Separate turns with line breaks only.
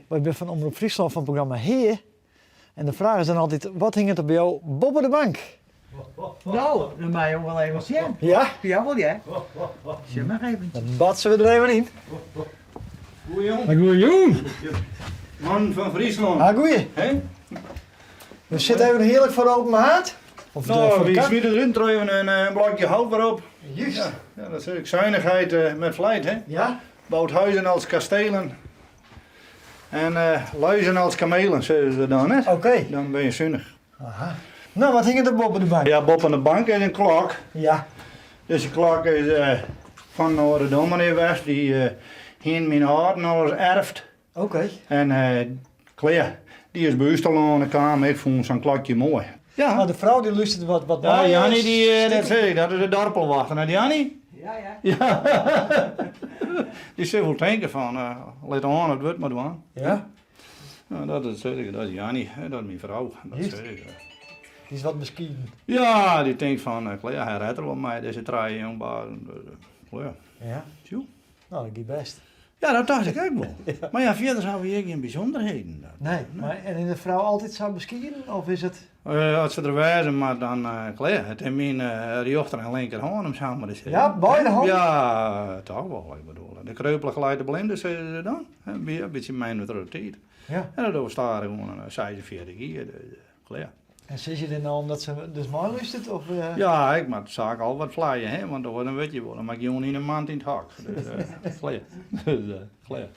Wy binne fan Omrop Fryslân fan it programma Hea! En de fraach is dan altyd, wat hinget der by jo boppe de bank?
No, dan meie jo wol even sjen.
Ja?
Ja wol hear. Sjoch mar even.
Dan batse we der even yn.
Goeie
Goeie
Man fan Fryslân.
Ah, goeie.
Hè?
We sitte even hearlik foar de open haard. Of de,
Nou,
foar de
we
kar.
smiten erin troch even in blokje hout weer op.
Juist.
Ja, ja, dat is ook zuinigheid met vlijt, hè?
Ja?
Bouwt huizen als kastelen en luizen als kamelen, zeggen ze dan, hè?
Oké.
Dan ben je zuinig.
Aha. Nou, wat hinget der boppe de bank?
Ja, boppe de bank is in klok.
Ja.
Dizze klok is fan in âlde dominee west, dy hiene myn âlden alris erfd.
Oké.
En klear, dy is by ús telâne kaam, ik fûn sa'n klokje moai.
Ja. Maar de frou dy lústeret wat, wat
Ja,
mei,
Jannie, dy, dat
stikken.
sis ik, dat is de dorpelwachter, net Jannie?
Ja, ja.
Ja. Dy sil wol tinke fan, lit oan it wurd mar dwaan.
Ja.
Nou, dat is, dat is Jannie, dat is myn frou. Dat
Juist.
sis ik.
Dy is wat beskieden.
Ja, dy tinkt fan, klear, hy rêdt der wol mei, dizze trije jongbazen. Dus, klear.
Ja.
Tjoe.
Nou, dat giet bêst.
Ja, dat tocht ik ek wol. Mar ja, fierder hawwe we hjir gjin bysûnderheden.
Nee, mar en is de frou altyd sa beskieden of is it...
As se der wêze moat, dan klear. It is myn rjochter en linkerhân om sa mar te sizzen.
Ja, beide hannen?
Ja, toch wol. Ik bedoel, de kreupele geleidt de blinde, sizze se dan. In bytsje mei troch de tiid.
Ja.
En dat dogge we stadichoan 46 jier, dus klear.
En sizze je dit no omdat se dus meilústeret? Of,
Ja, ik moat de saak al wat flije, hè, want dan wit je wol, dan moat ik jûn yn 'e mand yn it hok. Dus klear. Dus klear.